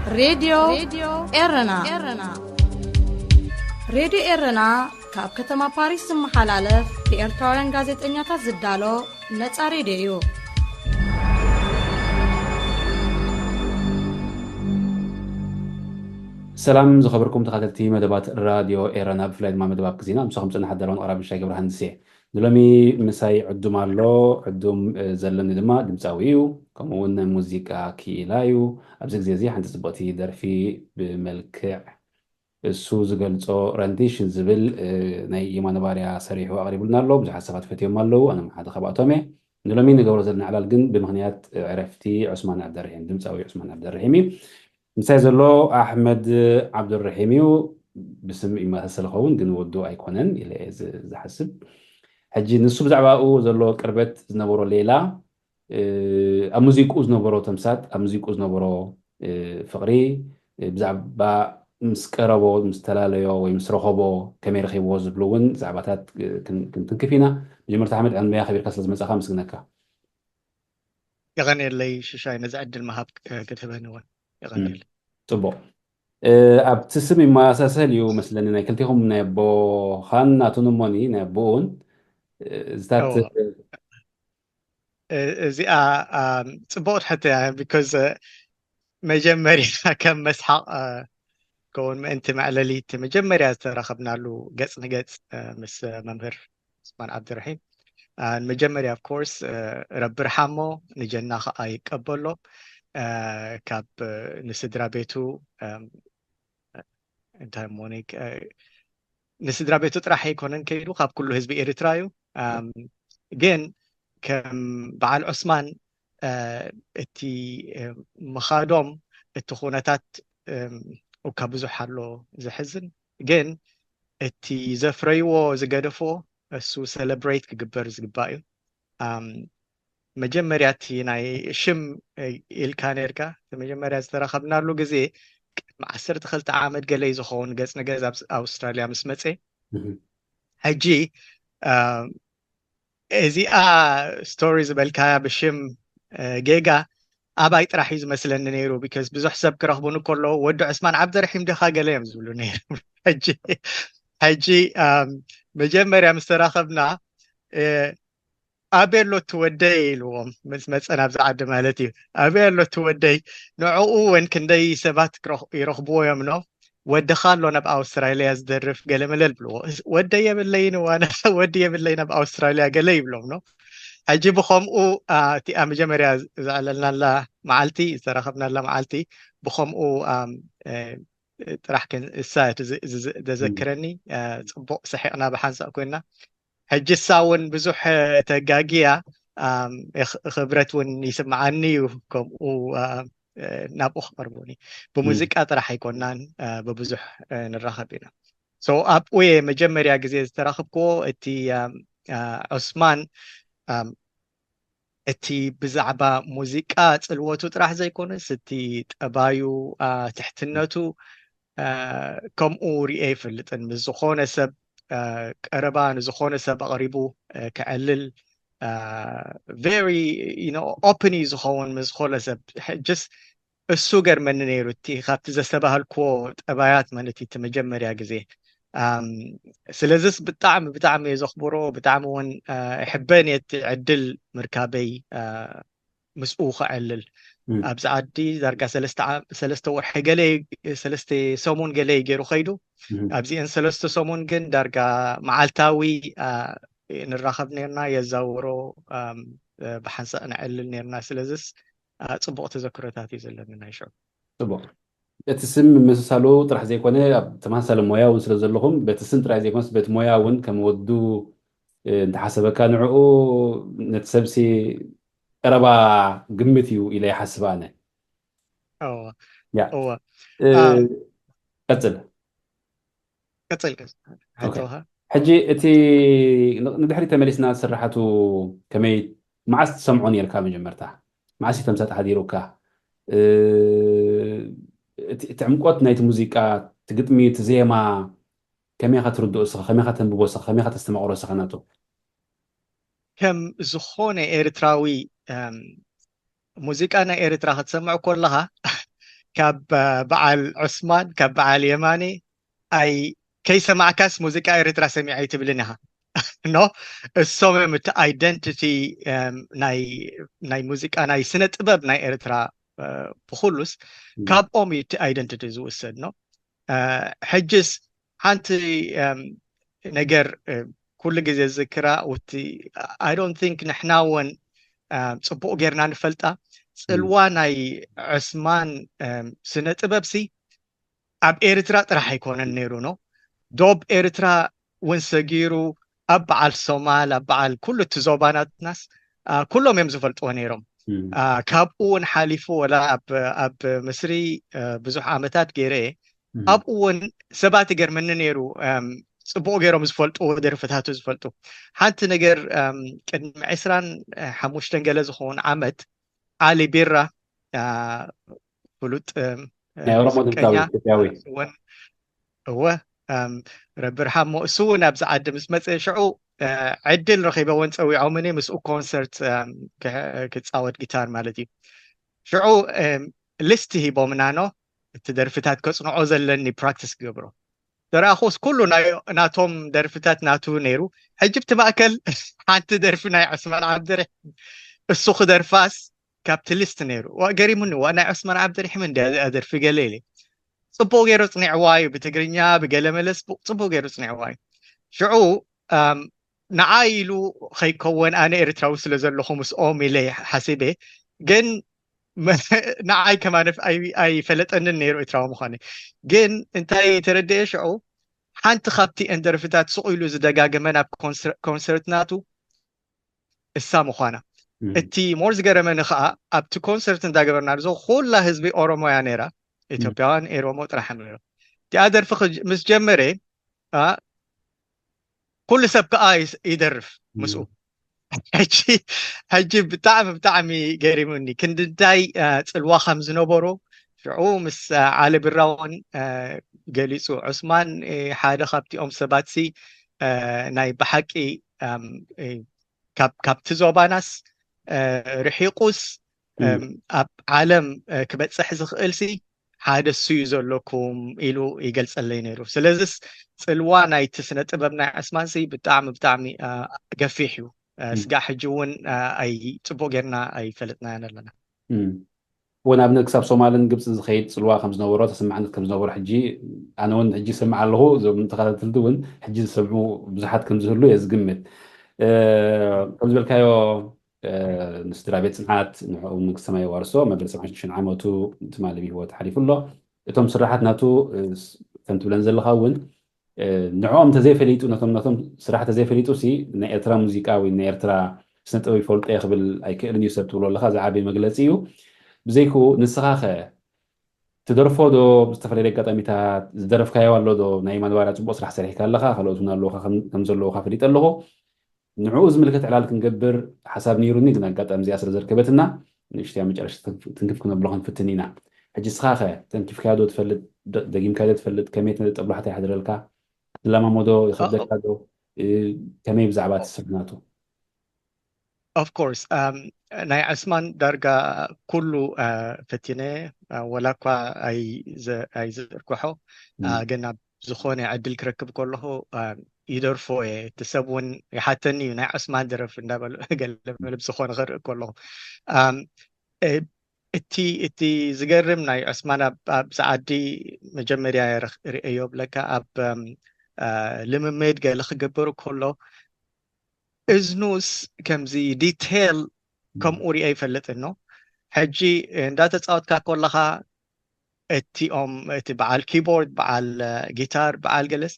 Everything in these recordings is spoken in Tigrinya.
ሬድዮ ኤረና። ሬድዮ ኤረና ካብ ከተማ ፓሪስ ዝመሓላለፍ ብኤርትራውያን ጋዜጠኛታት ዝዳሎ ነጻ ሬድዮ እዩ። ሰላም ዝኸበርኩም ተኸታተልቲ መደባት ራድዮ ኤረና፣ ብፍላይ ድማ መደባት ግዜና ምሳኹም ጽናሕ ኣዳለውን ኣቕራቢ ሻይ ገብረሃንስ እየ። ንሎሚ ምሳይ ዕዱም ኣሎ። ዕዱም ዘለኒ ድማ ድምፃዊ እዩ፣ ከምኡ እውን ሙዚቃ ክኢላ እዩ። ኣብዚ ግዜ እዚ ሓንቲ ፅብቕቲ ደርፊ ብመልክዕ እሱ ዝገልፆ ረንዲሽን ዝብል ናይ የማነ ባርያ ሰሪሑ ኣቕሪቡልና ኣሎ። ብዙሓት ሰባት ፈትዮም ኣለዉ፣ ኣነ ሓደ ካብኣቶም እየ። ንሎሚ ንገብሮ ዘለና ዕላል ግን ብምኽንያት ዕረፍቲ ዑስማን ዓብደርሒም፣ ድምፃዊ ዑስማን ዓብደርሒም እዩ። ምሳይ ዘሎ ኣሕመድ ዓብዱረሒም እዩ። ብስም ይመሳሰል ኸውን ግን ወዱ ኣይኮነን ኢለ እየ ዝ- ዝሓስብ። ሕጂ ንሱ ብዛዕባኡ ዘሎ ቅርበት ዝነበሮ ሌላ፣ እ፣ ኣብ ሙዚቁ ዝነበሮ ተምሳጥ፣ ኣብ ሙዚቁ ዝነበሮ እ፣ ፍቕሪ፣ እ፣ ብዛዕባ ምስ ቀረቦ፣ ምስ ተላለዮ ወይ ምስ ረኸቦ ከመይ ረኺብዎ ዝብሉ እውን ዛዕባታት እ፣ ክን- ክንትንክፍ ኢና። መጀመርታ ኣሕመድ ዕድመያ ከቢርካ ስለ ዝመጻኻ ኣመስግነካ። የቐንየለይ ሽሻይ ነዚ ዕድል ምሃብ ክትህበኒ እውን የቐንየለይ። ጽቡቕ። ኣብቲ ስም ይመሳሰል እዩ መስለኒ ናይ ክልቲኹም ናይ ኣቦ ኻን ናቱን እሞኒ ናይ ኣቦኡን እዚታት እዚኣ ጽቡቕቲ ሕቶ እያ። ቢኮዝ መጀመርያ ከም መስሓቕ ከውን ምእንቲ መዕለሊ እቲ መጀመርያ ዝተራኸብናሉ ገጽ ንገጽ ምስ መምህር ዑስማን ዓብድርሒም ንመጀመርያ ኦፍኮርስ ረቢ ርሓሞ ንጀና ከዓ ይቀበሎ ካብ ንስድራ ቤቱ እንታይ ሞኒ ንስድራ ቤቱ ጥራሕ ኣይኮነን ከይዱ ካብ ኩሉ ህዝቢ ኤርትራ እዩ። ግን ከም በዓል ዑስማን እቲ ምኻዶም እቲ ኩነታት እካ ብዙሕ ኣሎ ዘሕዝን፣ ግን እቲ ዘፍረይዎ ዝገደፎ እሱ ሰለብሬት ክግበር ዝግባእ እዩ። መጀመርያ እቲ ናይ ሽም ኢልካ ነርካ መጀመርያ ዝተራኸብናሉ ግዜ ቅድሚ ዓሰርተ ክልተ ዓመት ገለይ ዝኸውን ገጽ ንገጽ ኣብ ኣውስትራልያ ምስ መጸ ሕጂ እዚኣ ስቶሪ ዝበልካያ ብሽም ጌጋ ኣባይ ጥራሕ እዩ ዝመስለኒ ነይሩ። ቢካዝ ብዙሕ ሰብ ክረኽቡኒ ከለዉ ወዲ ዑስማን ዓብደርሒም ዲኻ ገለ እዮም ዝብሉ ነይሩ። ሕጂ ሕጂ መጀመርያ ምስ ተራኸብና ኣበይ ኣሎ እቲ ወደይ ኢልዎም ምስ መፀ ናብዚ ዓዲ ማለት እዩ። ኣበይ ኣሎ እቲ ወደይ ንዕኡ እውን ክንደይ ሰባት ይረኽብዎ እዮም ኖ ወድኻ ኣሎ ናብ ኣውስትራልያ ዝደርፍ ገለመለ ዝብልዎ ወደ የብለይን ዋና ወዲ የብለይን ኣብ ኣውስትራልያ ገለ ይብሎም ኖ። ሕጂ ብኸምኡ እቲኣ መጀመርያ ዘዕለልናላ መዓልቲ ዝተራኸብናላ መዓልቲ ብኸምኡ ጥራሕ እሳ ዘዘክረኒ ፅቡቅ ሰሒቕና ብሓንሳእ ኮይና ሕጂ እሳ እውን ብዙሕ ተጋግያ ክብረት እውን ይስምዓኒ እዩ። ከምኡ ናብኡ ክቐርቡኒ ብሙዚቃ ጥራሕ ኣይኮናን ብብዙሕ ንራኸብ ኢና። ኣብኡ እየ መጀመርያ ግዜ ዝተራኽብክዎ። እቲ ዑስማን እቲ ብዛዕባ ሙዚቃ ፅልወቱ ጥራሕ ዘይኮነስ እቲ ጠባዩ ትሕትነቱ ከምኡ ሪኤ ይፈልጥን ምስ ዝኾነ ሰብ ቀረባ ንዝኾነ ሰብ ኣቕሪቡ ክዕልል very open እዩ ዝኸውን ምስ ዝኾነ ሰብ just እሱ ገርመኒ ነይሩ እቲ ካብቲ ዘስተባህልክዎ ጠባያት ማለት እቲ መጀመርያ ግዜ ስለዚስ ብጣዕሚ ብጣዕሚ እየ ዘኽብሮ ብጣዕሚ እውን ይሕበን እየ እቲ ዕድል ምርካበይ ምስኡ ከዕልል ኣብዚ ዓዲ ዳርጋ ሰለስተ ወርሒ ገለ ሰለስተ ሰሙን ገለ ገይሩ ከይዱ ኣብዚአን ሰለስተ ሰሙን ግን ዳርጋ መዓልታዊ ንራኸብ ነርና የዛውሮ ብሓንሳእ ንዕልል ነርና ስለዚስ ፅቡቕ ተዘክሮታት እዩ ዘለኒ ናይ ሽዑ። ፅቡቕ። እቲ ስም ምምስሳሉ ጥራሕ ዘይኮነ ኣብ ተመሳሳሊ ሞያ እውን ስለ ዘለኹም በቲ ስም ጥራይ ዘይኮነስ በቲ ሞያ እውን ከም ወዱ እንተሓሰበካ ንዕኡ ነቲ ሰብሲ ቀረባ ግምት እዩ ኢለ ይሓስብ ኣነ። እወ ቀፅል። ቀፅል ሕጂ እቲ ንድሕሪ ተመሊስና ስራሓቱ ከመይ መዓስ ትሰምዖ ነርካ መጀመርታ? መዓስ ተምሳጥ ሓዲሩካ? እቲ ዕምቆት ናይቲ ሙዚቃ፣ እቲ ግጥሚ፣ እቲ ዜማ ከመይ ኢኻ ትርድኦ እስኻ? ከመይ ኢኻ ተንብቦ እስኻ? ከመይ ኢኻ ተስተማቕሮ እስኻ ናቱ? ከም ዝኾነ ኤርትራዊ ሙዚቃ ናይ ኤርትራ ክትሰምዕ ከለኻ ካብ በዓል ዑስማን፣ ካብ በዓል የማኔ ኣይ ከይሰማዕካስ ሙዚቃ ኤርትራ ሰሚዐ ኣይትብልን ኢኻ። ኖ፣ እሶም እዮም እቲ ኣይደንቲቲ ናይ ሙዚቃ ናይ ስነ ጥበብ ናይ ኤርትራ። ብኩሉስ ካብኦም እዩ እቲ ኣይደንቲቲ ዝውሰድ። ኖ፣ ሕጅስ ሓንቲ ነገር ኩሉ ግዜ ዝክራ ውቲ፣ I don't think ንሕና እውን ፅቡቅ ጌርና ንፈልጣ። ፅልዋ ናይ ዕስማን ስነ ጥበብ ሲ ኣብ ኤርትራ ጥራሕ ኣይኮነን ነይሩ። ኖ፣ ዶብ ኤርትራ እውን ሰጊሩ ኣብ በዓል ሶማል፣ ኣብ በዓል ኩሉ እቲ ዞባናትናስ ኩሎም እዮም ዝፈልጥዎ ነይሮም። ካብኡ እውን ሓሊፉ ወላ ኣብ ምስሪ ብዙሕ ዓመታት ገይረ እየ። ኣብኡ እውን ሰባት ይገርመኒ ነይሩ። ፅቡቅ ገይሮም ዝፈልጡ፣ ደርፍታቱ ዝፈልጡ። ሓንቲ ነገር ቅድሚ ዕስራን ሓሙሽተን ገለ ዝኸውን ዓመት ዓሊ ቢራ ፍሉጥ ናይ ኦሮሞ ድምፃዊ ኢትዮጵያዊ። እወ፣ ረቢ ርሓሞ፣ እሱ እውን ኣብዚ ዓዲ ምስ መፀ ሽዑ ዕድል ረኺበ እውን ፀዊዖምኒ ምስኡ ኮንሰርት ክፃወት ጊታር ማለት እዩ። ሽዑ ሊስት ሂቦምና። ኖ፣ እቲ ደርፍታት ከፅንዖ ዘለኒ ፕራክቲስ ክገብሮ ዝረኣኹስ ኩሉ ናቶም ደርፍታት ናቱ ነይሩ። ሕጂ ብቲ ማእከል ሓንቲ ደርፊ ናይ ዑስማን ዓብደርሒም እሱ ክደርፋስ ካብቲ ሊስት ነይሩ። ገሪሙኒ፣ ዋ፣ ናይ ዑስማን ዓብደርሒም እንዲ እዚኣ ደርፊ ገለ ኢለ። ፅቡቅ ገይሩ ፅኒዕዋ እዩ፣ ብትግርኛ ብገለ መለስ ጽቡቅ ገይሩ ፅኒዕዋ እዩ። ሽዑ ንዓ ኢሉ ከይከወን ኣነ ኤርትራዊ ስለ ዘለኹ ምስኦም ኢለ ሓሲበ። ግን ንዓይ ከማነ ኣይፈለጠንን ነይሩ ኤርትራዊ ምዃነ። ግን እንታይ ተረድኤ ሽዑ፣ ሓንቲ ካብቲ ኤንደርፍታት ስቕ ኢሉ ዝደጋገመ ናብ ኮንሰርት ናቱ እሳ ምዃና። እቲ ሞር ዝገረመኒ ከዓ ኣብቲ ኮንሰርት እንዳገበርና ንዞ ኩላ ህዝቢ ኦሮሞያ ነይራ፣ ኢትዮጵያውያን ኤሮሞ ጥራሕ ነይሩ። እቲኣ ደርፊ ምስ ጀመረ ኩሉ ሰብ ከዓ ይደርፍ ምስኡ። ሕጂ ሕጂ ብጣዕሚ ብጣዕሚ ገሪሙኒ ክንድንታይ ፅልዋ ከም ዝነበሮ ሽዑ ምስ ዓሊ ብራ እውን ገሊፁ። ዑስማን ሓደ ካብቲኦም ሰባትሲ ናይ ብሓቂ ካብቲ ዞባናስ ርሒቁስ ኣብ ዓለም ክበፅሕ ዝኽእል ሲ ሓደ እሱ እዩ ዘለኩም ኢሉ ይገልፀለይ ነይሩ። ስለዚስ ፅልዋ ናይቲ ስነ ጥበብ ናይ ዕስማን ሲ ብጣዕሚ ብጣዕሚ ገፊሕ እዩ። ስጋዕ ሕጂ እውን ኣይ ፅቡቅ ጌርና ኣይፈለጥናያን ኣለና። እውን ኣብነት ክሳብ ሶማልን ግብፅን ዝኸይድ ፅልዋ ከም ዝነበሮ ተሰማዕነት ከም ዝነበሮ ሕጂ ኣነ እውን ሕጂ ይሰምዕ ኣለኹ። እዞም ተኸታተልቲ እውን ሕጂ ዝሰምዑ ብዙሓት ከም ዝህሉ እየ ዝግምት። ከም ዝበልካዮ ንስድራ ቤት ጽንዓት ንዕኡ መንግስቲ ሰማይ የዋርሶ። መበል ሰብዓን ሽዱሽተን ዓመቱ ትማሊ ብህይወት ሓሊፉ ኣሎ። እቶም ስራሓት ናቱ ከም ትብለን ዘለኻ እውን ንዕኦም እንተዘይፈሊጡ ነቶም ነቶም ስራሕ ተዘይፈሊጡ ሲ ናይ ኤርትራ ሙዚቃ ወይ ናይ ኤርትራ ስነ ጥበብ ይፈልጦ እየ ክብል ኣይክእልን እዩ ሰብ ትብሎ ኣለኻ። ዝዓበየ መግለፂ እዩ። ብዘይክኡ ንስኻ ኸ ትደርፎ ዶ? ብዝተፈላለየ ኣጋጣሚታት ዝደረፍካዮ ኣሎ ዶ? ናይ ማንዋራ ጽቡቅ ስራሕ ሰሪሕካ ኣለኻ፣ ካልኦት እውን ኣለውኻ ከም ዘለውኻ ፈሊጠ ኣለኹ። ንዕኡ ዝምልከት ዕላል ክንገብር ሓሳብ ነይሩኒ፣ ግን ኣጋጣሚ እዚኣ ስለ ዘርከበትና ንእሽተያ መጨረሽቲ ትንክፍ ክነብሎ ክንፍትን ኢና። ሕጂ እስኻ ኸ ተንኪፍካዮ ዶ ትፈልጥ? ደጊምካዮ ዶ ትፈልጥ? ከመይ ተጠብሎ ሓታ ይሓድረልካ? ትለማመዶ ይኸብደካ ዶ? ከመይ ብዛዕባ እቲ ስራሕ ናቱ? Of course ናይ ዕስማን ዳርጋ ኩሉ ፈቲነ፣ ወላ እኳ ኣይዝርግሖ፣ ግን ኣብ ዝኾነ ዕድል ክረክብ ከለኹ ይደርፎ እየ። እቲ ሰብ እውን ይሓተኒ እዩ፣ ናይ ዕስማን ድረፍ እንዳበሉ ገለ መለ ብዝኾነ ክርኢ ከለኹ። እቲ እቲ ዝገርም ናይ ዕስማን ኣብዚ ዓዲ መጀመርያ ርእዮ ብለካ ኣብ ልምምድ ገለ ክገብር ከሎ እዝኑስ ከምዚ ዲቴል ከምኡ ሪአ ይፈልጥ ኖ። ሕጂ እንዳተፃወትካ ከለኻ እቲኦም እቲ በዓል ኪቦርድ፣ በዓል ጊታር፣ በዓል ገለስ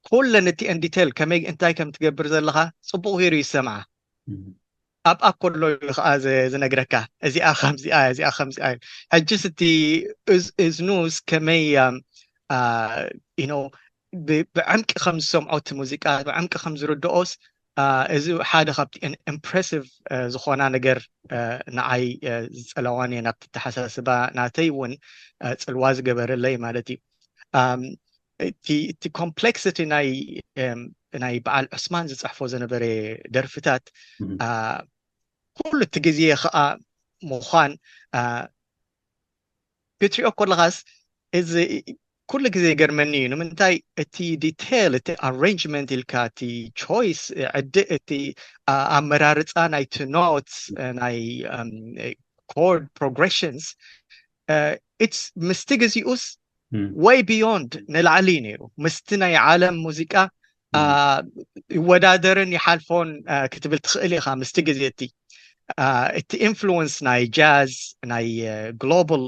ኩለን እቲአን ዲቴል ከመይ እንታይ ከም ትገብር ዘለኻ ፅቡቕ ገይሩ ይሰምዓ። ኣብኣ ከሎ እዩ ከዓ ዝነግረካ እዚኣ ከምዚኣ እዚኣ ከምዚኣ እዩ። ሕጅስ እቲ እዝኑስ ከመይ ኖ ብዕምቂ ከም ዝሰምዖ እቲ ሙዚቃ ብዕምቂ ከም ዝርድኦስ እዚ ሓደ ካብቲ ኢምፕሬሲቭ ዝኾና ነገር ንዓይ ዝፀለዋን እየ ናብቲ ተሓሳስባ ናተይ እውን ፅልዋ ዝገበረለይ ማለት እዩ። እቲ ኮምፕሌክሲቲ ናይ በዓል ዑስማን ዝፅሕፎ ዝነበረ ደርፍታት ኩሉ እቲ ግዜ ከዓ ምዃን ክትሪኦ ከለኻስ እዚ ኩሉ ግዜ ይገርመኒ እዩ። ንምንታይ እቲ ዲቴል፣ እቲ ኣሬንጅመንት ኢልካ፣ እቲ ቾይስ፣ ዕድእ፣ እቲ ኣመራርፃ ናይቲ ኖትስ፣ ናይ ኮርድ ፕሮግሬሽንስ፣ ኢትስ ምስቲ ግዚኡስ ወይ ቢዮንድ ንላዕሊ እዩ ነይሩ። ምስቲ ናይ ዓለም ሙዚቃ ይወዳደርን ይሓልፎን ክትብል ትኽእል ኢኻ። ምስቲ ግዜ እቲ እቲ ኢንፍሉወንስ ናይ ጃዝ፣ ናይ ግሎባል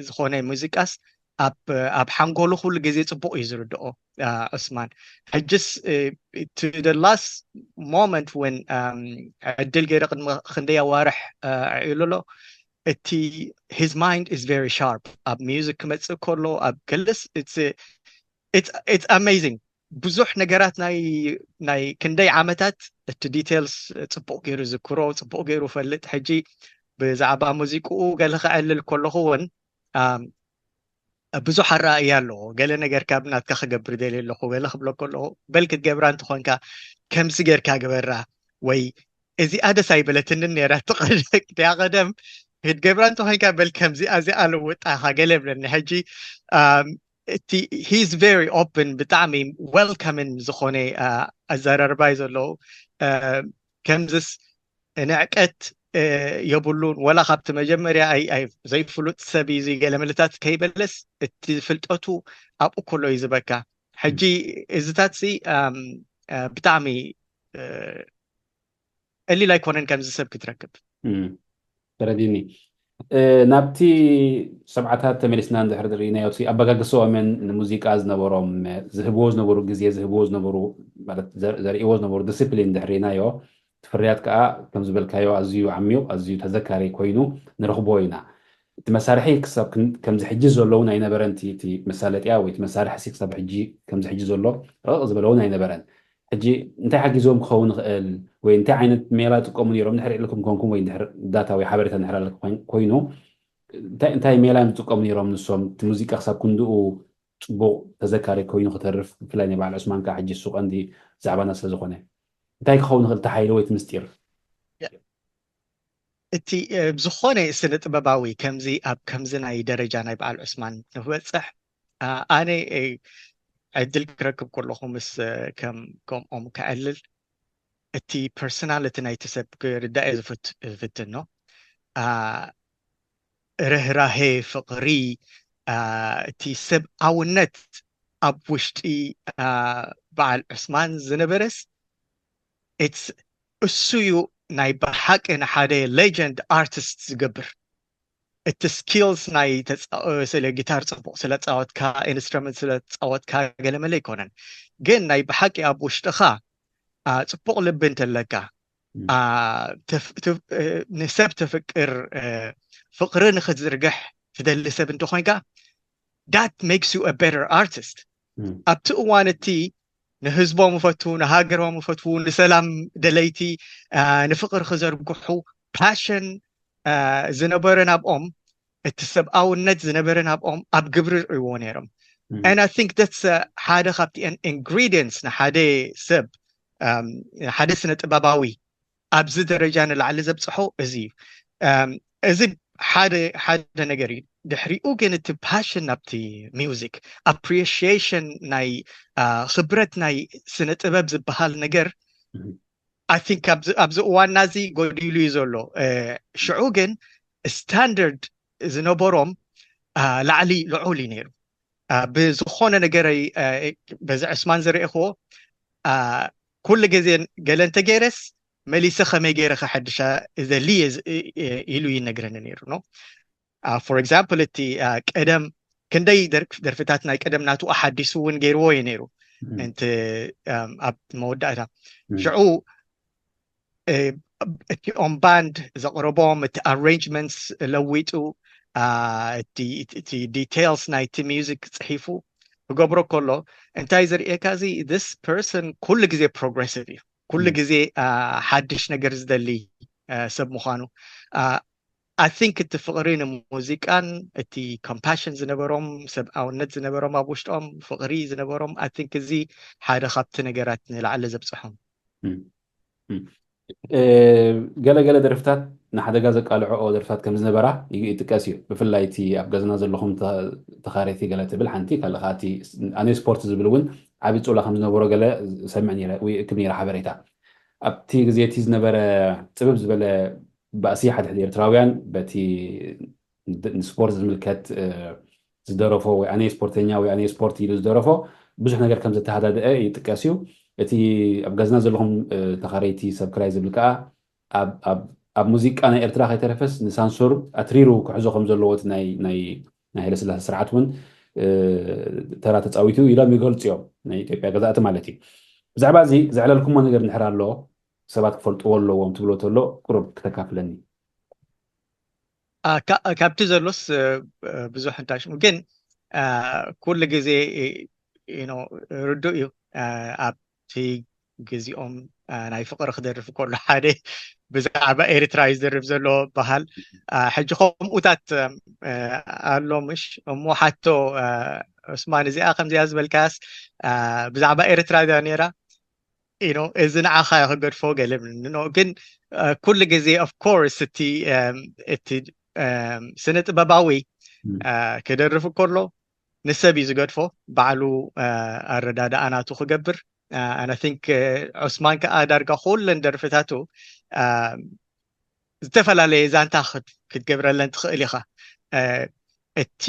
ዝኾነ ሙዚቃስ ኣብ ኣብ ሓንጎሉ ኩሉ ግዜ ጽቡቕ እዩ ዝርድኦ። ዑስማን፣ ሕጅስ to the last moment when ዕድል ገይረ ቅድሚ ክንደይ ኣዋርሕ ዕዒሉ ኣሎ፣ እቲ his mind is very sharp። ኣብ ሚውዚክ ክመጽእ ከሎ፣ ኣብ ገለስ it's amazing። ብዙሕ ነገራት ናይ ናይ ክንደይ ዓመታት እቲ ዲቴልስ ጽቡቕ ገይሩ ዝክሮ፣ ጽቡቕ ገይሩ ፈልጥ። ሕጂ ብዛዕባ ሙዚቅኡ ገለ ክዕልል ከለኹ እውን ብዙሕ ኣረኣእያ ኣለዎ። ገለ ነገር ካብ ናትካ ክገብር ደልየ ኣለኹ፣ ገለ ክብሎ ከለኹ፣ በል ክትገብራ እንተኾንካ ከምዚ ጌርካ ግበራ፣ ወይ እዚኣ ደስ ኣይበለትንን ነይራ፣ ትቐደቅ እቲኣ ቀደም ክትገብራ እንተኾንካ፣ በል ከምዚኣ እዚኣ ልውጣ ኢኻ ገለ ይብለኒ። ሕጂ እቲ he's very open፣ ብጣዕሚ ዌልካምን ዝኾነ ኣዘራርባይ ዘለዎ፣ ከምዝስ ንዕቀት የብሉን። ወላ ካብቲ መጀመርያ ዘይፍሉጥ ሰብ እዩ ገለ ምልታት ከይበለስ፣ እቲ ፍልጠቱ ኣብኡ ከሎ እዩ ዝበካ። ሕጂ እዚታት ሲ ብጣዕሚ ቀሊል ኣይኮነን ከምዚ ሰብ ክትረክብ። ተረዲኒ። ናብቲ ሰብዓታት ተመሊስና እንድሕር ርኢናዮ፣ እቲ ኣበጋግስኦምን ንሙዚቃ ዝነበሮም፣ ዝህብዎ ዝነበሩ ግዜ፣ ዝህብዎ ዝነበሩ፣ ማለት ዘርእዎ ዝነበሩ ዲስፕሊን እንድሕር ርኢናዮ፣ እቲ ፍርያት ከዓ ከም ዝበልካዮ ኣዝዩ ዓሚቕ፣ ኣዝዩ ተዘካሪ ኮይኑ ንረኽቦ ኢና። እቲ መሳርሒ ክሳብ ከምዚ ሕጂ ዘሎ እውን ኣይነበረን። እቲ መሳለጥያ ወይ እቲ መሳርሒ ክሳብ ሕጂ ከምዚ ሕጂ ዘሎ ረቕ ዝበለ እውን ኣይነበረን። ሕጂ እንታይ ሓጊዞም ክኸውን ይኽእል ወይ እንታይ ዓይነት ሜላ ጥቀሙ ነይሮም? ድሕር ኢልኩም ኮንኩም ወይ ድሕር ዳታ ወይ ሓበሬታ ድሕር ኣለኩም ኮይኑ እንታይ ሜላ እዮም ዝጥቀሙ ነይሮም ንሶም? እቲ ሙዚቃ ክሳብ ክንድኡ ፅቡቕ ተዘካሪ ኮይኑ ክተርፍ፣ ብፍላይ ናይ በዓል ዑስማን ከዓ ሕጂ እሱ ቀንዲ ዛዕባና ስለ ዝኾነ እንታይ ክኸውን ይኽእል እቲ ሓይሊ ወይ እቲ ምስጢር? እቲ ብዝኾነ ስነ ጥበባዊ ከምዚ ኣብ ከምዚ ናይ ደረጃ ናይ በዓል ዑስማን ንክበፅሕ ኣነ ዕድል ክረክብ ከለኹ ምስ ከም ከምኦም ከዕልል እቲ ፐርሶናልቲ ናይቲ ሰብ ክርዳእ ዝፍትን ነው። ርህራሄ፣ ፍቕሪ፣ እቲ ሰብኣውነት ኣብ ውሽጢ በዓል ዑስማን ዝነበረስ እሱ እዩ ናይ ብሓቂ ንሓደ ሌጀንድ ኣርቲስት ዝገብር። እቲ ስኪልስ ናይ ስለ ጊታር ፅቡቕ ስለ ፃወትካ፣ ኢንስትሩመንት ስለ ፃወትካ ገለመለ ኣይኮነን። ግን ናይ ብሓቂ ኣብ ውሽጥኻ ፅቡቕ ልቢ እንተለካ፣ ንሰብ ተፍቅር፣ ፍቕሪ ንክትዝርግሕ ትደሊ ሰብ እንተኮንካ፣ that makes you a better artist። ኣብቲ እዋን እቲ ንህዝቦም ይፈትዉ፣ ንሃገሮም ይፈትዉ፣ ንሰላም ደለይቲ፣ ንፍቕሪ ክዘርግሑ ፓሽን ዝነበረ ናብኦም፣ እቲ ሰብኣውነት ዝነበረ ናብኦም ኣብ ግብሪ ርእይዎ ነይሮም። And I think that's ሓደ ካብቲ ኢንግሪዲየንትስ ንሓደ ሰብ፣ ሓደ ስነ ጥበባዊ ኣብዚ ደረጃ ንላዕሊ ዘብፅሖ እዚ እዩ። እዚ ሓደ ሓደ ነገር እዩ። ድሕሪኡ ግን እቲ ፓሽን ናብቲ ሚውዚክ፣ ኣፕሪሺዬሽን ናይ ክብረት ናይ ስነ ጥበብ ዝበሃል ነገር I think ኣብዚ እዋንና እዚ ጎዲሉ እዩ ዘሎ። ሽዑ ግን ስታንዳርድ ዝነበሮም ላዕሊ ልዑል እዩ ነይሩ። ብዝኾነ ነገር በዚ ዕስማን ዝረእኽዎ ኩሉ ግዜ ገለ እንተገይረስ መሊሰ ከመይ ገይረ ከሐድሻ ዘሊ ኢሉ ይነግረኒ ነይሩ ነው። ፎር ኤግዛምፕል እቲ ቀደም ክንደይ ደርፍታት ናይ ቀደም ናቱ ኣሓዲሱ እውን ገይርዎ እዩ ነይሩ። እንቲ ኣብ መወዳእታ ሽዑ እቲኦም ባንድ ዘቕረቦም እቲ ኣሬንጅመንትስ ለዊጡ እቲ ዲቴልስ ናይቲ ሚውዚክ ፅሒፉ ክገብሮ ከሎ እንታይ ዝርእየካ እዚ this person ኩሉ ግዜ ፕሮግረሲቭ እዩ። ኩሉ ግዜ ሓድሽ ነገር ዝደሊ ሰብ ምዃኑ I think እቲ ፍቕሪ ንሙዚቃን እቲ ኮምፓሽን ዝነበሮም ሰብኣውነት ዝነበሮም ኣብ ውሽጦም ፍቕሪ ዝነበሮም I think እዚ ሓደ ካብቲ ነገራት ንላዕሊ ዘብፅሖም። ገለገለ ደርፍታት ንሓደጋ ዘቃልዐኦ ደርፍታት ከም ዝነበራ ይጥቀስ እዩ። ብፍላይ እቲ ኣብ ገዝና ዘለኹም ተኻረይቲ ገለ ትብል ሓንቲ፣ ካልእ ከዓ እቲ ኣነ ስፖርት ዝብል እውን ዓብዪ ፅውላ ከም ዝነበሮ ገለ ሰምዕ ነይረ ወይ እክብ ነይረ ሓበሬታ። ኣብቲ ግዜ እቲ ዝነበረ ፅብብ ዝበለ ባእሲ ሓድሕድ ኤርትራውያን በቲ ንስፖርት ዝምልከት ዝደረፎ ወይ ኣነ ስፖርተኛ ወይ ኣነ ስፖርት ኢሉ ዝደረፎ ብዙሕ ነገር ከም ዘተሃዳደአ ይጥቀስ እዩ። እቲ ኣብ ገዝና ዘለኹም ተኻረይቲ ሰብክራይ ዝብል ከዓ ኣብ ሙዚቃ ናይ ኤርትራ ከይተረፈስ ንሳንሱር ኣትሪሩ ክሕዞ ከም ዘለዎ እቲ ናይ ሃይለስላሴ ስርዓት እውን ተራ ተፃዊቱ ኢሎም ይገልፁ እዮም፣ ናይ ኢትዮጵያ ገዛእቲ ማለት እዩ። ብዛዕባ እዚ ዘዕለልኩሞ ነገር እንድሕር ኣሎ ሰባት ክፈልጥዎ ኣለዎም ትብሎ ተሎ ቁሩብ ክተካፍለኒ። ካብቲ ዘሎስ ብዙሕ እንታይ ሽሙ ግን ኩሉ ግዜ ርዱእ እዩ። ኣብቲ ግዜኦም ናይ ፍቅሪ ክደርፍ ከሎ ሓደ ብዛዕባ ኤርትራ እዩ ዝደርፍ ዘሎ በሃል። ሕጂ ከምኡታት ኣሎ ምሽ እሞ ሓቶ ዑስማን እዚኣ ከምዚኣ ዝበልካስ ብዛዕባ ኤርትራ እያ ነይራ ኢኖ እዚ ንዓኻ ክገድፎ ገለ ግን ኩሉ ግዜ of course እቲ እቲ ስነ ጥበባዊ ክደርፍ ከሎ ንሰብ እዩ ዝገድፎ፣ ባዕሉ ኣረዳድኣ ናቱ ክገብር። ኣነ think ዑስማን ከዓ ዳርጋ ኩለን ደርፍታቱ ዝተፈላለየ ዛንታ ክትገብረለን ትኽእል ኢኻ። እቲ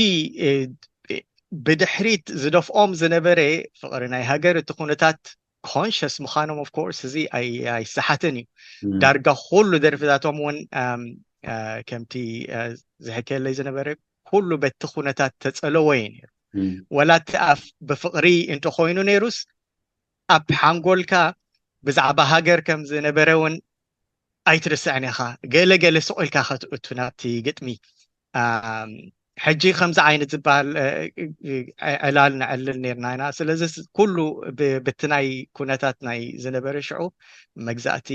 ብድሕሪት ዝደፍኦም ዝነበረ ፍቕሪ ናይ ሃገር፣ እቲ ኩነታት conscious ምዃኖም of course እዚ ኣይሰሓትን እዩ። ዳርጋ ኩሉ ደርፍታቶም እውን ከምቲ ዝሕከለይ ዝነበረ ኩሉ በቲ ኩነታት ተፀለዎ እዩ ነይሩ። ወላ እቲ ኣፍ ብፍቕሪ እንተኮይኑ ነይሩስ ኣብ ሓንጎልካ ብዛዕባ ሃገር ከም ዝነበረ እውን ኣይትርስዕን ኢኻ። ገለ ገለ ስቕ ኢልካ ከትእቱ ናብቲ ግጥሚ። ሕጂ ከምዚ ዓይነት ዝበሃል ዕላል ነዕልል ነርና ኢና። ስለዚ ኩሉ ብቲ ናይ ኩነታት ናይ ዝነበረ ሽዑ መግዛእቲ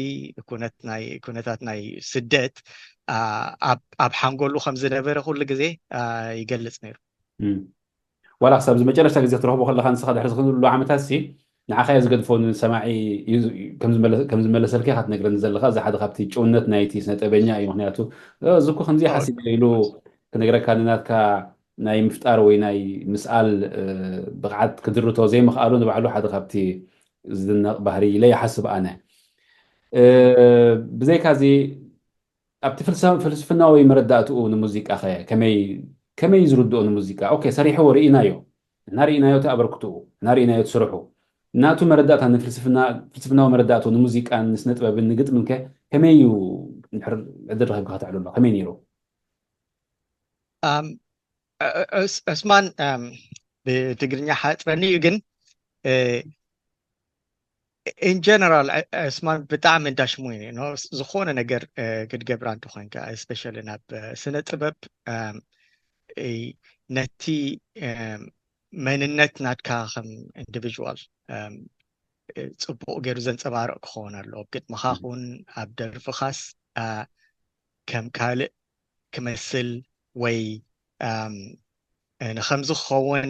ኩነታት ናይ ስደት ኣብ ሓንጎሉ ከም ዝነበረ ኩሉ ግዜ ይገልጽ ነይሩ። ዋላ ክሳብ እዚ መጨረሽታ ግዜ ክትረኽቦ ከለካ ንስኻ ድሕሪ ዝክሉ ዓመታት ሲ ንዓኻ እየ ዝገድፎ ንሰማዒ ከም ዝመለሰልካ ኢኻ ትነግረኒ ዘለካ። እዚ ሓደ ካብቲ ጭውነት ናይቲ ስነጥበበኛ እዩ። ምክንያቱ እዚ እኮ ከምዚ ሓሲብ ኢሉ ክነግረካ ንናትካ ናይ ምፍጣር ወይ ናይ ምስኣል ብቕዓት ክድርቶ ዘይምኽኣሉ ንባዕሉ ሓደ ካብቲ ዝድነቕ ባህሪ ኢለ ይሓስብ ኣነ። ብዘይካዚ ኣብቲ ፍልስፍናዊ መረዳእትኡ ንሙዚቃኸ ከመይ ከመይ ዝርድኦ ንሙዚቃ? ኦኬ ሰሪሕዎ ርኢናዮ፣ ንሕና ርኢናዮ እቲ ኣበርክትኡ፣ ንሕና ርኢናዮ እቲ ስርሑ። ናቱ መረዳእታ ንፍልስፍና ፍልስፍናዊ መረዳእትኡ ንሙዚቃን ንስነ ጥበብን ንግጥምን ከ ከመይ እዩ? እንድሕር ዕድል ረኺብካ ከተዕልሎ ከመይ ነይሩ? ዑስማን ብትግርኛ ሓፅረኒ እዩ ግን in general ዑስማን ብጣዕሚ እንዳሽሙ እዩ ዝኾነ ነገር ክትገብራ እንተኮንካ especially ናብ ስነ ጥበብ ነቲ መንነት ናትካ ከም individual ፅቡቅ ገይሩ ዘንፀባርቕ ክኸውን ኣለዎ። ኣብ ግጥምኻ ኹን ኣብ ደርፍኻስ ከም ካልእ ክመስል ወይ ንከምዚ ክኸውን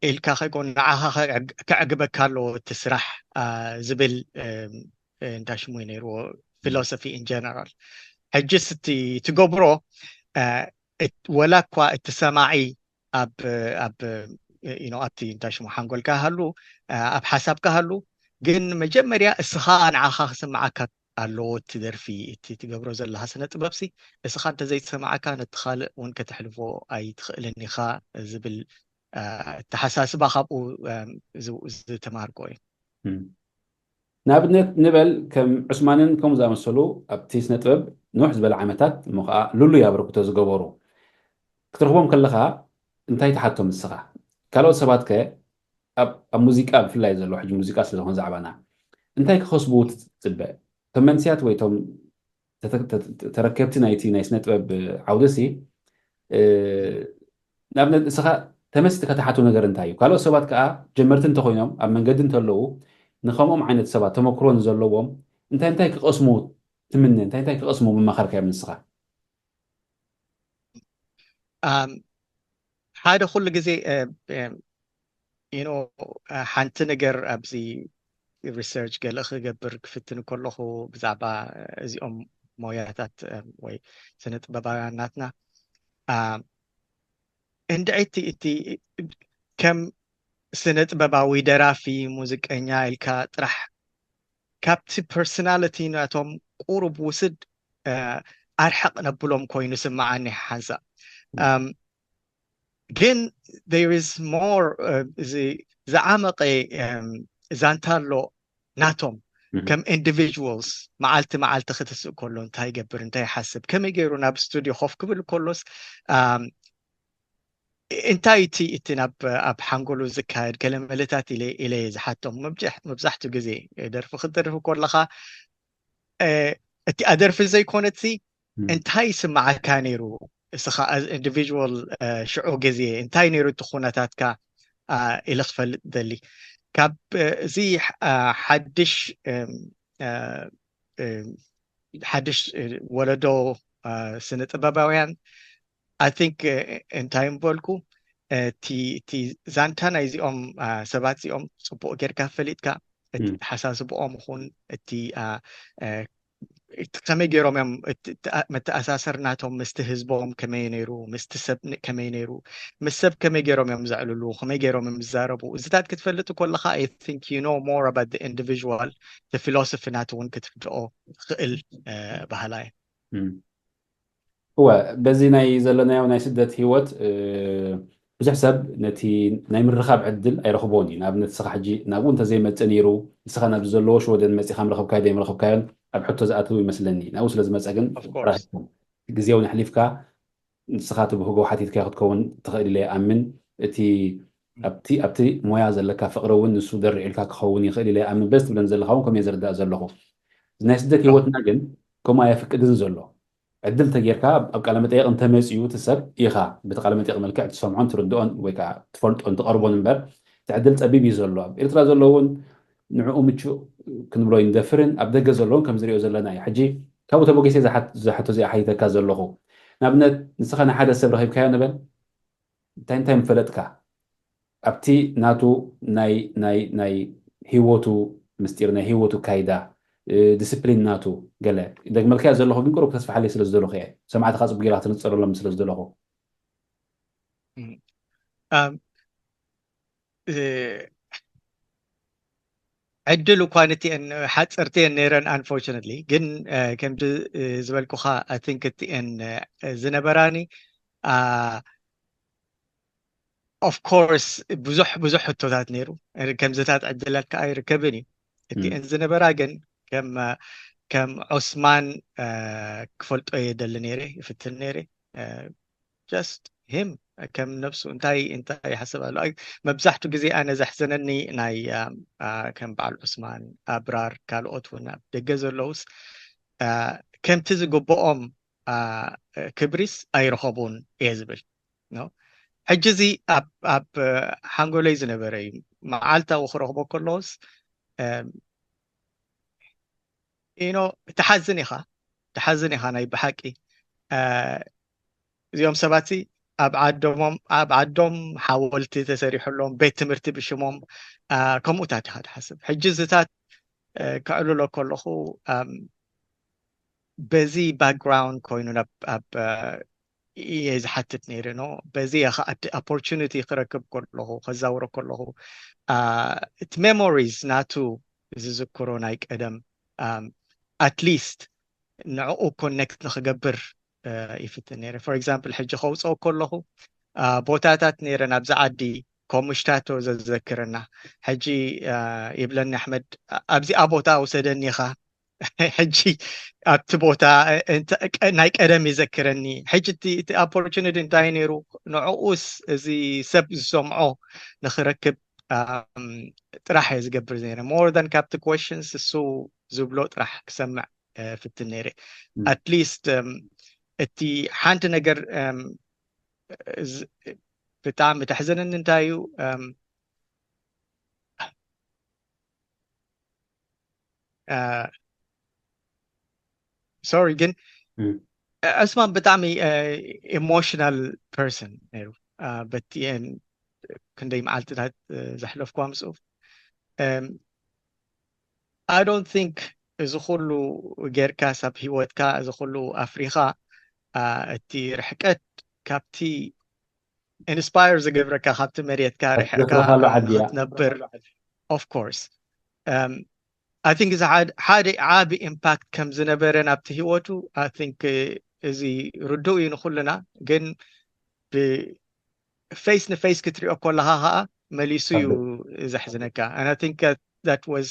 ኢልካ ከይኮን ንዓኻ ከዕግበካ ኣለዎ እቲ ስራሕ ዝብል እንታይ ሽሙ ነይርዎ philosophy in general። ሕጅስ እቲ ትገብሮ ወላ እኳ እቲ ሰማዒ ኣብ ኣብ ኣብቲ እንታይ ሽሙ ሓንጎልካ ሃሉ ኣብ ሓሳብካ ሃሉ ግን መጀመርያ እስኻ ንዓኻ ክስምዓካ ኣለዎ እቲ ደርፊ እቲ ትገብሮ ዘለኻ ስነ ጥበብ ሲ እስኻ እንተዘይተሰማዓካ ነቲ ካልእ እውን ከተሕልፎ ኣይትኽእልን ኢኻ ዝብል ኣተሓሳስባ ካብኡ ዝተማሃርኮ እዩ። ንኣብነት ንበል ከም ዑስማንን ከምኡ ዝኣመሰሉ ኣብቲ ስነ ጥበብ ንውሕ ዝበለ ዓመታት እሞ ከዓ ልሉይ ኣበርክቶ ዝገበሩ ክትረኽቦም ከለኻ እንታይ ትሓቶም ንስኻ? ካልኦት ሰባት ከ ኣብ ሙዚቃ ብፍላይ ዘሎ ሕጂ ሙዚቃ ስለዝኾነ ዛዕባና እንታይ ክኸስቡ ትፅበ? እቶም መንስያት ወይ እቶም ተረከብቲ ናይቲ ናይ ስነ ጥበብ ዓውደሲ ንኣብነት ንስኻ ተመስቲ ከተሓቱ ነገር እንታይ እዩ? ካልኦት ሰባት ከዓ ጀመርቲ እንተኮይኖም ኣብ መንገዲ እንተለዉ ንከምኦም ዓይነት ሰባት ተመክሮ ንዘለዎም እንታይ እንታይ ክቐስሙ ትምነ? እንታይ እንታይ ክቐስሙ ምመኸርካዮም ንስኻ? ሓደ ኩሉ ግዜ you know ሓንቲ ነገር ኣብዚ research ገለ ክገብር ክፍትን ከለኹ ብዛዕባ እዚኦም ሞያታት ወይ ስነ ጥበባውያን ናትና እንድዒቲ እቲ ከም ስነ ጥበባዊ ደራፊ ሙዚቀኛ ኢልካ ጥራሕ ካብቲ personality ናቶም ቁሩብ ውስድ ኣርሕቕ ነብሎም ኮይኑ ስምዓኒ ሓንሳእ ግን there is more እዚ ዝዓመቐ ዛንታ ኣሎ ናቶም ከም individuals መዓልቲ መዓልቲ ክትስእ ከሎ እንታይ ይገብር እንታይ ይሓስብ ከመይ ገይሩ ናብ studio ኮፍ ክብል ከሎስ እንታይ እቲ እቲ ናብ ኣብ ሓንጎሉ ዝካየድ ገለ መለታት ኢለ ኢለ ዝሓቶም መብዛሕትኡ ግዜ ደርፊ ክትደርፊ ከለኻ እቲኣ ደርፊ ዘይኮነትሲ እንታይ ይስምዓካ ነይሩ እስኻ individual ሽዑ ግዜ እንታይ ነይሩ እቲ ኩነታትካ ኢለ ክፈልጥ ደሊ ካብ እዚ ሓድሽ ሓድሽ ወለዶ ስነ ጥበባውያን I think እንታይ ምበልኩ እቲ ዛንታ ናይዚኦም ሰባት እዚኦም ፅቡቅ ጌርካ ፈሊጥካ እቲ ተሓሳስብኦም ይኹን እቲ ከመይ ገይሮም እዮም መተኣሳሰር ናቶም ምስቲ ህዝቦም ከመይ ነይሩ ምስቲ ሰብ ከመይ ነይሩ ምስ ሰብ ከመይ ገይሮም እዮም ዘዕልሉ ከመይ ገይሮም እዮም ዝዛረቡ እዚታት ክትፈልጥ ከለካ I think you know more about the individual the philosophy ናቱ እውን ክትርድኦ ትኽእል ባህላ እዩ እወ በዚ ናይ ዘለናዮ ናይ ስደት ህይወት ብዙሕ ሰብ ነቲ ናይ ምርኻብ ዕድል ኣይረኽቦን እዩ ንኣብነት ንስኻ ሕጂ ናብኡ እንተዘይመፅእ ነይሩ ንስኻ ናብዚ ዘለዎ ሽወደን መፂኻ ምረኸብካዮ ዘይምረኸብካዮን ኣብ ሕቶ ዝኣትው ይመስለኒ ናብኡ ስለ ዝመፀ ግን ግዜውን ኣሕሊፍካ ንስኻ ትብህጎ ሓቲትካዮ ክትከውን ትኽእል ኢለ ይኣምን እቲ ኣብቲ ኣብቲ ሞያ ዘለካ ፍቕሪ እውን ንሱ ደርዒልካ ክኸውን ይኽእል ኢለ ይኣምን በዚ ትብለን ዘለካ እውን ከምየ ዝርዳእ ዘለኹ ናይ ስደት ህይወትና ግን ከምኡ ኣየፍቅድን ዘሎ ዕድል ተጌርካ ኣብ ቃለ መጠየቅ እንተመፅኡ እቲ ሰብ ኢኻ ብቲ ቃለ መጠየቅ መልክዕ ትሰምዖን ትርድኦን ወይ ከዓ ትፈልጦን ትቐርቦን እምበር እቲ ዕድል ፀቢብ እዩ ዘሎ ኣብ ኤርትራ ዘለውን ንዕኡ ምቹእ ክንብሎ ይንደፍርን ኣብ ደገ ዘለውን ከም ዝሪኦ ዘለና እዩ ሕጂ ካብኡ ተበጊሰ ዝሓቶ እዚኣ ሓይተካ ዘለኹ ንኣብነት ንስኻ ንሓደ ሰብ ረኺብካዮ ንበል እንታይ እንታይ ምፈለጥካ ኣብቲ ናቱ ናይ ናይ ናይ ህይወቱ ምስጢር ናይ ህይወቱ ካይዳ ዲስፕሊን ናቱ ገለ ደግመልካዮ ዘለኹ ግን ቅሩብ ተስፋሓለይ ስለ ዝደለኹ እየ ሰማዕትኻ ፅቡቅ ጌርካ ትንፀረሎም ስለ ዝደለኹ ዕድል እኳ ነቲአን ሓፀርቲ እየን ነይረን unfortunately ግን ከምቲ ዝበልኩኻ I think እቲአን ዝነበራኒ of course ብዙሕ ብዙሕ ሕቶታት ነይሩ ከምዚታት ዕድላት ከዓ ኣይርከብን እዩ እቲአን ዝነበራ ግን ከም ከም ዑስማን ክፈልጦ እየ ደሊ ነይረ ይፍትን ነይረ just him ከም ነብሱ እንታይ እንታይ ይሓስብ ኣሎ መብዛሕቱ ግዜ ኣነ ዘሕዘነኒ ናይ ከም በዓል ዑስማን ኣብራር ካልኦት እውን ኣብ ደገ ዘለውስ ከምቲ ዝግብኦም ክብሪስ ኣይረኸቡን እየ ዝብል ሕጂ እዚ ኣብ ሓንጎለይ ዝነበረ እዩ መዓልታዊ ክረኽቦ ከለውስ ኢኖ ትሓዝን ኢኻ ትሓዝን ኢኻ ናይ ብሓቂ እዚኦም ሰባት ኣብ ዓዶሞም ኣብ ዓዶም ሓወልቲ ተሰሪሕሎም ቤት ትምህርቲ ብሽሞም ከምኡታት ኢኻ ትሓስብ ሕጂ ዝታት ከዕልሎ ከለኹ በዚ background ኮይኑ ኣብ እየ ዝሓትት ነይረ ኖ በዚ ኢኻ opportunity ክረክብ ከለኹ ከዛውሮ ከለኹ እቲ memories ናቱ ዝዝክሮ ናይ ቀደም at least ንዕኡ connect ንክገብር ይፍትን ነይረ for example ሕጂ ከውፅኦ ከለኹ ቦታታት ነይረ ናብዚ ዓዲ ኮሙሽታቶ ዘዘክረና ሕጂ ይብለኒ ኣሕመድ ኣብዚኣ ቦታ ውሰደኒ ኢኻ ሕጂ ኣብቲ ቦታ ናይ ቀደም ይዘክረኒ ሕጂ እቲ opportunity እንታይ ነይሩ ንዕኡስ እዚ ሰብ ዝሰምዖ ንክረክብ ጥራሕ እየ ዝገብር ነይረ more than ካብቲ questions እሱ ዝብሎ ጥራሕ ክሰምዕ ፍትን ነይረ at least እቲ ሓንቲ ነገር ብጣዕሚ ተሕዘነኒ እንታይ እዩ sorry ግን ዑስማን ብጣዕሚ emotional person ነይሩ በቲአን ክንደይ መዓልትታት ዘሕለፍኩዋ ምስኡ I don't think እዚ ኩሉ ጌርካ ሳብ ህይወትካ እዚ ኩሉ ኣፍሪኻ እቲ ርሕቀት ካብቲ ኢንስፓየር ዝገብረካ ካብቲ መሬትካ ርሕቅካ ክትነብር of course I think እዚ ሓደ ዓቢ ኢምፓክት ከም ዝነበረ ናብቲ ህይወቱ I think እዚ ርዱእ እዩ ንኩልና ግን face ንፌስ ክትሪኦ ከለኻ ከዓ መሊሱ እዩ ዘሕዝነካ and I think that was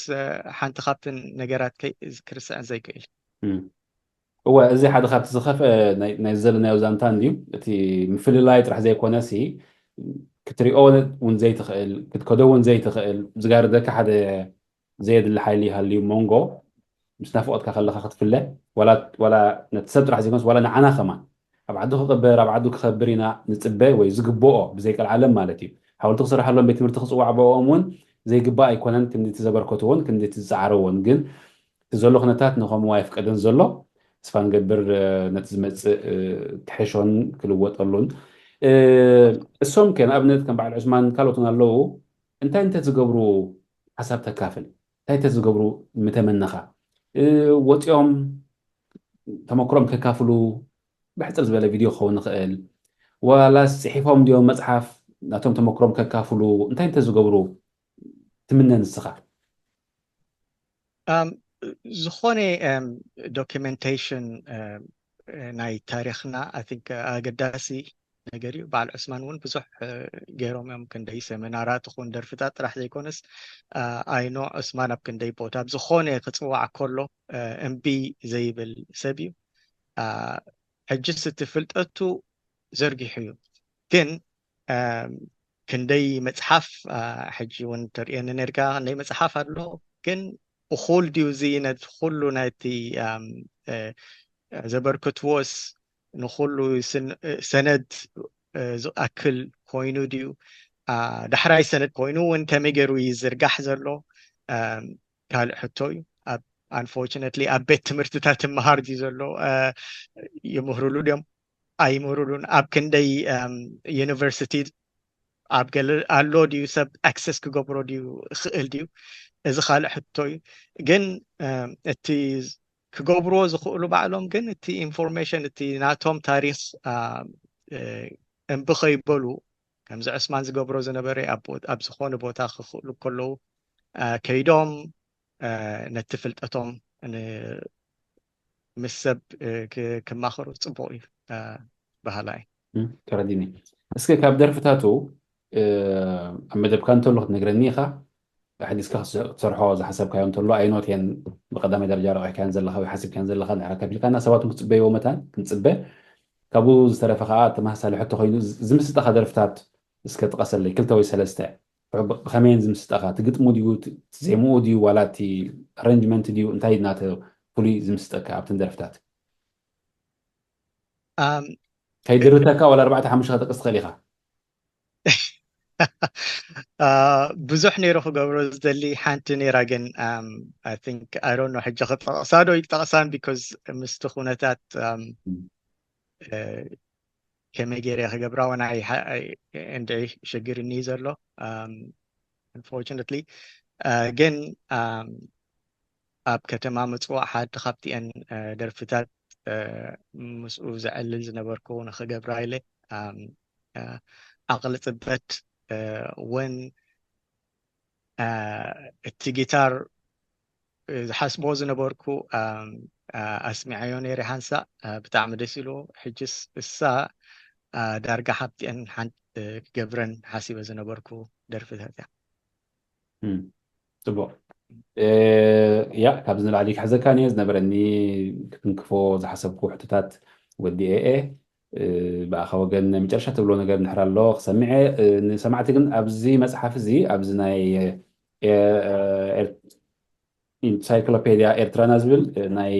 ሓንቲ ካብትን ነገራት ክርስዕን ዘይክእል እወ እዚ ሓደ ካብቲ ዝኸፍአ ናይ ዘለናዮ ዛንታ እንድዩ እቲ ምፍልላይ ጥራሕ ዘይኮነ ሲ ክትሪኦ እውን ዘይትኽእል ክትከዶ እውን ዘይትኽእል ዝጋርደካ ሓደ ዘየድሊ ሓይሊ ይሃልዩ መንጎ ምስ ናፍቆትካ ከለካ ክትፍለ ዋላ ነቲ ሰብ ጥራሕ ዘይኮነስ ዋላ ንዓና ከማን ኣብ ዓዱ ክቅበር ኣብ ዓዱ ክኸብር ኢና ንፅበ ወይ ዝግብኦ ብዘይቀልዓለም ማለት እዩ ሓወልቲ ክስርሐሎም ቤት ትምህርቲ ክፅዋዕ ብኦም እውን ዘይግባእ ኣይኮነን ክንዲ እቲ ዘበርከትዎን ክንዲ እቲ ዝፀዓረዎን ግን እቲ ዘሎ ኩነታት ንኸምኡ ኣይፍቀደን ዘሎ ተስፋ ንገብር ነቲ ዝመፅእ ክሕሾን ክልወጠሉን እሶም ከ ንኣብነት ከም በዓል ዑስማን ካልኦትን ኣለዉ እንታይ እንተ ዝገብሩ ሓሳብ ተካፍል እንታይ እንተ ዝገብሩ ምተመነኻ ወፂኦም ተመክሮም ከካፍሉ ብሕፅር ዝበለ ቪድዮ ክኸውን ይኽእል ዋላ ፅሒፎም ድዮም መፅሓፍ ናቶም ተመክሮም ከካፍሉ እንታይ እንተ ዝገብሩ ትምነ ንስኻ ዝኾነ ዶኪመንቴሽን ናይ ታሪክና I think ኣገዳሲ ነገር እዩ በዓል ዑስማን እውን ብዙሕ ገይሮም እዮም ክንደይ ሰሚናራት ይኹን ደርፍታት ጥራሕ ዘይኮነስ I know ዑስማን ኣብ ክንደይ ቦታ ብዝኾነ ክፅዋዕ ከሎ እምቢ ዘይብል ሰብ እዩ ሕጅስ እቲ ፍልጠቱ ዘርጊሑ እዩ ግን ክንደይ መፅሓፍ ሕጂ እውን ተርእየኒ ነርካ ክንደይ መፅሓፍ ኣሎ ግን እኹል ድዩ እዚ ነቲ ኩሉ ናይቲ ዘበርክትዎስ ንኩሉ ሰነድ ዝኣክል ኮይኑ ድዩ ዳሕራይ ሰነድ ኮይኑ እውን ከመይ ገይሩ ይዝርጋሕ ዘሎ ካልእ ሕቶ እዩ unfortunately ኣብ ቤት ትምህርትታት ትመሃር ድዩ ዘሎ ይምህርሉ ድዮም ኣይምህርሉን ኣብ ክንደይ ዩኒቨርሲቲ ኣብ ገለ ኣሎ ድዩ ሰብ ኣክሰስ ክገብሮ ድዩ ይኽእል ድዩ እዚ ካልእ ሕቶ እዩ ግን እቲ ክገብርዎ ዝኽእሉ ባዕሎም ግን እቲ ኢንፎርሜሽን እቲ ናቶም ታሪክ እምቢ ከይበሉ ከምዚ ዕስማን ዝገብሮ ዝነበረ ኣብ ዝኾነ ቦታ ክኽእሉ ከለዉ ከይዶም ነቲ ፍልጠቶም ምስ ሰብ ክማኸሩ ፅቡቅ እዩ በሃላይ ተረዲኒ እስከ ካብ ደርፍታቱ ኣብ መደብካ እንተሎ ክትነግረኒ ኢኻ ኣሕዲስካ ክትሰርሖ ዝሓሰብካዮ እንተሎ ኣይኖት እየን ብቀዳማይ ደረጃ ረቂሕካያን ዘለካ ወይ ሓሲብካያን ዘለካ ንሕራ ከፊልካና ሰባት ክፅበይዎ መታን ክንፅበ ካብኡ ዝተረፈ ከዓ ተመሳሳሊ ሕቶ ኮይኑ ዝምስጠካ ደርፍታት እስከ ጥቀሰለይ ክልተ ወይ ሰለስተ ብኸመይን ዝምስጠካ እቲ ግጥሙ ድዩ ዜምኡ ድዩ ዋላ እቲ ኣረንጅመንት ድዩ እንታይ ናተ ፍሉይ ዝምስጠካ ኣብተን ደርፍታት ከይድርተካ ዋላ ኣርባዕተ ሓሙሽተ ክጠቅስ ትኽእል ኢኻ ብዙሕ ነይሩ ክገብሮ ዝደሊ ሓንቲ ነይራ ግን I don't know ሕጂ ክጠቕሳ ዶ ይጠቕሳን because ምስቲ ኩነታት ከመይ ገይረ ክገብራ ወናይ እንድዒ ሸግርኒ ዘሎ unfortunately ግን ኣብ ከተማ ምፅዋዕ ሓዲ ካብቲአን ደርፍታት ምስኡ ዘዕልል ዝነበርኩ ንክገብራ ኢለ ዓቕሊ ፅበት እውን እቲ ጊታር ዝሓስቦ ዝነበርኩ ኣስሚዐዮ ነይረ ሓንሳእ ብጣዕሚ ደስ ኢሉ ሕጅስ እሳ ዳርጋ ሓብቲአን ሓንቲ ክገብረን ሓሲበ ዝነበርኩ ደርፍታት እያ ፅቡቅ ያ ካብዚ ንላዕሊ ክሕዘካ ነ ዝነበረኒ ክትንክፎ ዝሓሰብኩ ሕቶታት ወዲኤ ብኣኻ ወገን ናይ መጨረሻ ትብሎ ነገር ንድሕር ኣሎ ክሰምዐ ንሰማዕቲ ግን ኣብዚ መፅሓፍ እዚ ኣብዚ ናይ ኢንሳይክሎፔድያ ኤርትራና ዝብል ናይ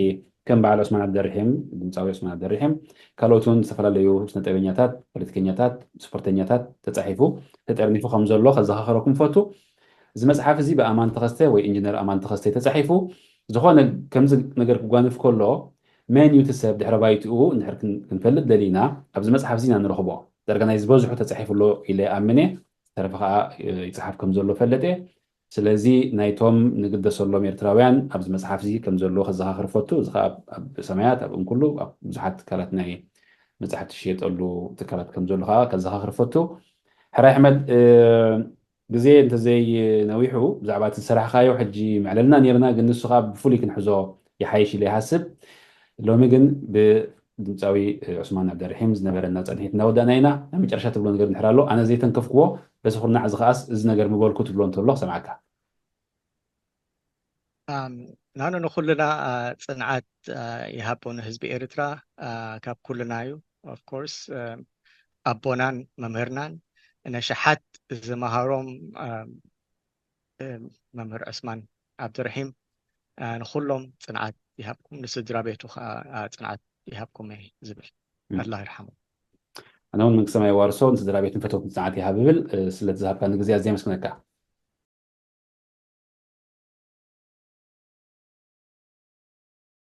ከም በዓል ዑስማን ኣብደርሒም ድምፃዊ ዑስማን ኣብደርሒም ካልኦት እውን ዝተፈላለዩ ስነጠበኛታት ፖለቲከኛታት ስፖርተኛታት ተፃሒፉ ተጠርኒፉ ከም ዘሎ ከዘኻኸረኩም ፈቱ እዚ መፅሓፍ እዚ ብኣማን ተኸስተ ወይ ኢንጂነር ኣማን ተኸስተ ተፃሒፉ ዝኾነ ከምዚ ነገር ክጓንፍ ከሎ መን እዩ እቲ ሰብ ድሕረ ባይትኡ እንድሕር ክንፈልጥ ደሊና ኣብዚ መፅሓፍ እዚ ኢና ንረኽቦ ዳርጋ ናይ ዝበዝሑ ተፃሒፉ ኣሎ ኢለ ኣምነ ዝተረፈ ከዓ ይፅሓፍ ከም ዘሎ ፈለጠ ስለዚ ናይቶም ንግደሰሎም ኤርትራውያን ኣብዚ መጽሓፍ እዚ ከም ዘሎ ከዘኻኽር ፈቱ። እዚ ከዓ ኣብ ሰማያት ኣብ እንኩሉ ኣብ ብዙሓት ትካላት ናይ መጽሓፍቲ ዝሽየጠሉ ትካላት ከም ዘሎ ከዓ ከዘኻኽር ፈቱ። ሕራይ ኣሕመድ፣ ግዜ እንተዘይ ነዊሑ ብዛዕባ እቲ ዝሰራሕካዮ ሕጂ መዕለልና ነርና፣ ግን ንሱ ከዓ ብፍሉይ ክንሕዞ ይሓይሽ ኢለ ይሓስብ። ሎሚ ግን ብድምፃዊ ዑስማን ዓብደርሒም ዝነበረና ጸንሒት እናወዳእና ኢና። ናይ መጨረሻ ትብሎ ነገር እንድሕር ኣሎ፣ ኣነ ዘይተንከፍክዎ፣ በዚ ኩርናዕ እዚ ከዓስ እዚ ነገር ምበልኩ ትብሎ እንተሎ ክሰምዓካ። ናኑ ንኩልና ጽንዓት ይሃቦ ንህዝቢ ኤርትራ። ካብ ኩልና እዩ። ኦፍኮርስ ኣቦናን መምህርናን ነሽሓት ዝመሃሮም መምህር ዕስማን ዓብድርሒም ንኩሎም ጽንዓት ይሃብኩም፣ ንስድራ ቤቱ ከዓ ጽንዓት ይሃብኩም እየ ዝብል። ኣላ ይርሓሙ። ኣነ እውን መንግስቲ ሰማይ ዋርሶ ንስድራ ቤትን ፈተውትን ጽንዓት ይሃብ ይብል። ስለቲ ዝሃብካኒ ግዜ ኣዝየ ኣመስግነካ።